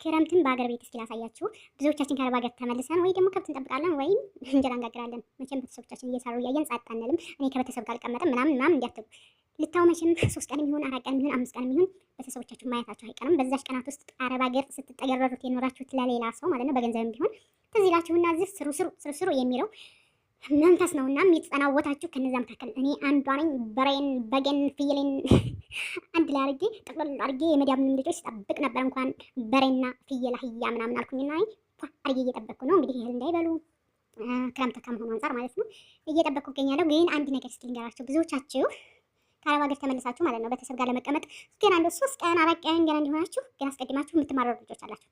ክረምትን በሀገር ቤት እስኪ ላሳያችሁ። ብዙዎቻችን ከአረብ ሀገር ተመልሰን ወይ ደግሞ ከብት እንጠብቃለን ወይም እንጀራ እንጋግራለን። መቼም ቤተሰቦቻችን እየሰሩ እያየን ጸጥ አንልም። እኔ ከቤተሰብ ጋር አልቀመጥም ምናምን ምናምን እንዲያትሉ ልታው መቼም 3 ቀን የሚሆን 4 ቀን የሚሆን 5 ቀን የሚሆን ቤተሰቦቻችሁ ማየታችሁ አይቀርም። በዛች ቀናት ውስጥ አረብ ሀገር ስትጠገረሩት የኖራችሁት ለሌላ ሰው ማለት ነው፣ በገንዘብም ቢሆን ትዝ ይላችሁና እዚህ ስሩ ስሩ ስሩ ስሩ የሚለው መንፈስ ነውና የሚጸናወታችሁ። ከነዛ መካከል እኔ አንዷ ነኝ። በሬን፣ በጌን፣ ፍየሌን አንድ ላይ አድርጌ ጠቅለል አድርጌ የመዳምን ልጆች ስጠብቅ ነበር። እንኳን በሬና ፍየል አህያ ምናምን አልኩኝና አድርጌ እየጠበቅኩ ነው። እንግዲህ እህል እንዳይበሉ ክረምት ከመሆኑ አንጻር ማለት ነው እየጠበቅኩ እገኛለሁ። ግን አንድ ነገር እስኪ ልንገራችሁ። ብዙዎቻችሁ ከአረብ ሀገር ተመልሳችሁ ማለት ነው ቤተሰብ ጋር ለመቀመጥ ገና እንደው 3 ቀን 4 ቀን ገና እንዲሆናችሁ ገና አስቀድማችሁ የምትማረሩ ልጆች አላችሁ።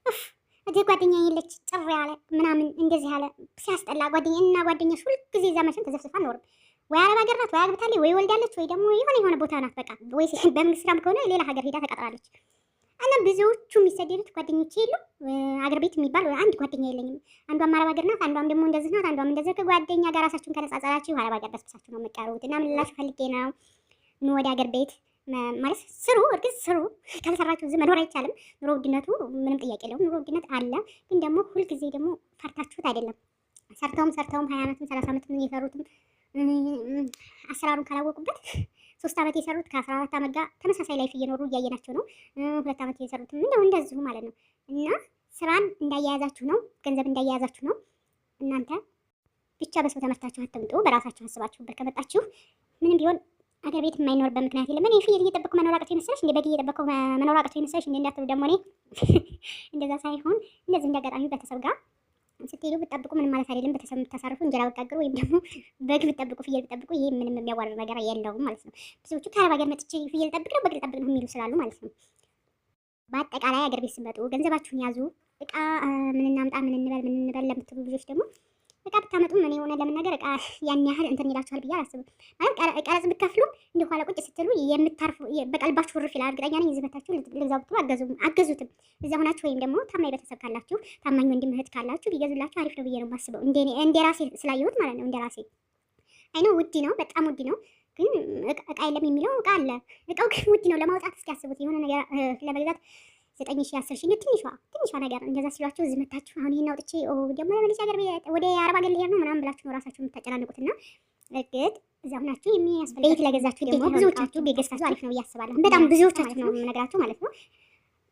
ኡፍ እዚህ ጓደኛ የለች ጭር ያለ ምናምን እንደዚህ ያለ ሲያስጠላ ጓደኛ እና ጓደኛሽ ሁልጊዜ እዛ መቼም ተዘፍዝፋ አልኖርም። ወይ አረብ ሀገር ናት፣ ወይ አግብታለች፣ ወይ ወልዳለች፣ ወይ ደግሞ የሆነ የሆነ ቦታ ናት። በቃ ወይ በመንግስት ስራም ከሆነ ሌላ ሀገር ሄዳ ተቀጥራለች። እና ብዙዎቹ የሚሰደዱት ጓደኞቼ የሉም። አገር ቤት የሚባል አንድ ጓደኛ የለኝም። አንዷም አረብ ሀገር ናት፣ አንዷም ደግሞ እንደዚህ ናት፣ አንዷም እንደዚህ። ከጓደኛ ጋር ራሳችሁን ከነጻጸራችሁ አረብ ሀገር በስብሳችሁ ነው የምትቀሩት። እና ምን ልላችሁ ፈልጌ ነው፣ ኑ ወደ ሀገር ቤት ማለት ስሩ። እርግጥ ስሩ፣ ካልሰራችሁ እዚህ መኖር አይቻልም። ኑሮ ውድነቱ ምንም ጥያቄ የለውም። ኑሮ ውድነት አለ። ግን ደግሞ ሁልጊዜ ደግሞ ፈርታችሁት አይደለም። ሰርተውም ሰርተውም 20 ዓመትም 30 ዓመትም የሰሩትም አሰራሩን ካላወቁበት 3 ዓመት የሰሩት ከ14 ዓመት ጋር ተመሳሳይ life እየኖሩ እያየናቸው ነው። 2 ዓመት የሰሩትም እንደው እንደዚሁ ማለት ነው። እና ስራን እንዳያያዛችሁ ነው፣ ገንዘብ እንዳያያዛችሁ ነው። እናንተ ብቻ በሰው ተመርታችሁ አትምጡ። በራሳችሁ አስባችሁበት ከመጣችሁ ምንም ቢሆን አገር ቤት የማይኖርበት ምክንያት የለም። እኔ ፍየል እየጠበቅኩ መኖር አቅቶኝ መሰለሽ እንዴ? በግ እየጠበቅኩ መኖር አቅቶኝ መሰለሽ እንዴ? እንዳትሉ ደግሞ እኔ እንደዛ ሳይሆን እንደዚህ እንዳጋጣሚ ቤተሰብ ጋር ስትሄዱ ብትጠብቁ ምንም ማለት አይደለም። ቤተሰብ የምታሳርፉ እንጀራ ብትጋግሩ ወይም ደግሞ በግ ብትጠብቁ ፍየል ብትጠብቁ ይሄ ምንም የሚያዋርድ ነገር የለውም ማለት ነው። ብዙዎቹ ከአረብ ሀገር መጥቼ ፍየል ጠብቅ ነው በግ ልጠብቅ ነው የሚሉ ስላሉ ማለት ነው። በአጠቃላይ አገር ቤት ስትመጡ ገንዘባችሁን ያዙ። እቃ ምን እናምጣ ምን እንበል ምን እንበል ለምትሉ ልጆች ደግሞ እቃ ብታመጡም እኔ ሆነ ለመናገር እቃ ያን ያህል እንትን ይላችኋል ብዬ አላስብም። ማለት ቀረጽ ብትከፍሉ እንደ ኋላ ቁጭ ስትሉ የምታርፉ በቀልባችሁ እርፍ ይላል። እርግጠኛ ነኝ እዚህ መታችሁ ልግዛው ብትሉ አገዙትም። እዛ ሆናችሁ ወይም ደግሞ ታማኝ ቤተሰብ ካላችሁ ታማኝ ወንድም እህት ካላችሁ ቢገዙላችሁ አሪፍ ነው ብዬ ነው የማስበው። እንደ ራሴ ስላየሁት ማለት ነው። እንደ ራሴ አይኖ ውድ ነው፣ በጣም ውድ ነው። ግን እቃ የለም የሚለው እቃ አለ። እቃው ግን ውድ ነው ለማውጣት እስኪያስቡት የሆነ ነገር ለመግዛት 9 ሺህ 10 ሺህ ትንሿ ትንሿ ነገር እንደዛ ሲሏችሁ እዚህ መታችሁ አሁን ይሄን አውጥቼ ደግሞ ለመልሼ ሀገር ቤት ወደ አረብ ሀገር ልሄድ ነው ምናምን ብላችሁ ነው ራሳችሁ የምታጨናንቁት። እና እርግጥ እዛ ሆናችሁ የሚያስፈልግ ቤት ለገዛችሁ ደግሞ ብዙዎቻችሁ ቤት ገዝታችሁ አሪፍ ነው ብዬ አስባለሁ። በጣም ብዙዎቻችሁ ነው የምነግራችሁ ማለት ነው።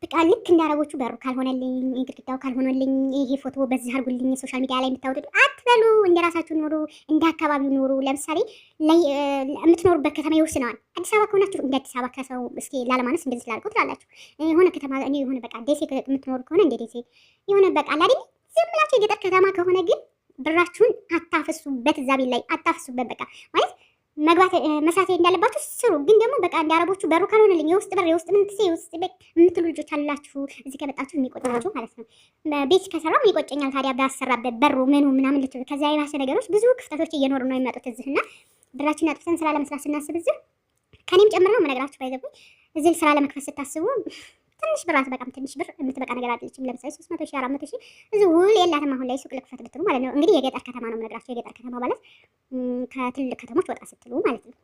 በቃ ልክ እንደ አረቦቹ በሩ ካልሆነልኝ ግድግዳው ካልሆነልኝ ይሄ ፎቶ በዚህ አድርጉልኝ social media ላይ የምታወጡት አትበሉ። እንደ ራሳችሁ ኑሩ፣ እንደ አካባቢው ኑሩ። ለምሳሌ የምትኖሩበት ከተማ ይወስነዋል። አዲስ አበባ ከሆናችሁ እንደ አዲስ አበባ ከሰው እስኪ ላለማነስ እንደዚህ ላድርገው ትላላችሁ። የሆነ ከተማ እኔ የሆነ በቃ ደሴ የምትኖሩ ከሆነ እንደ ደሴ የሆነ በቃ አለ አይደል ዝም ብላችሁ። የገጠር ከተማ ከሆነ ግን ብራችሁን አታፍሱበት፣ እዛ ቤት ላይ አታፍሱበት። በቃ ማለት መግባት መስራት እንዳለባችሁ ስሩ። ግን ደግሞ በቃ እንደ አረቦቹ በሩ ካልሆነልኝ የውስጥ በር የውስጥ ምን ትሴ የውስጥ ቤት የምትሉ ልጆች አላችሁ። እዚህ ከመጣችሁ የሚቆጫችሁ ማለት ነው። ቤት ከሰራው ይቆጨኛል ታዲያ ባሰራበት በሩ ምኑ ምናምን ልትሉ ከዚያ የባሰ ነገሮች ብዙ ክፍተቶች እየኖሩ ነው የሚመጡት እዚህ። እና ብራችንን አጥፍተን ስራ ለመስራት ስናስብ እዚህ ከኔም ጨምር ነው የምነግራችሁ። ባይዘቡ እዚህ ስራ ለመክፈት ስታስቡ ትንሽ ብር አትበቃም። ትንሽ ብር የምትበቃ ነገር አይደለችም። ለምሳሌ 300 ሺህ 400 ሺህ እዚህ ውል የላትም አሁን ላይ ሱቅ ልክፈት ብትሉ ማለት ነው። እንግዲህ የገጠር ከተማ ነው የምነግራችሁ። የገጠር ከተማ ማለት ከትልቅ ከተሞች ወጣ ስትሉ ማለት ነው።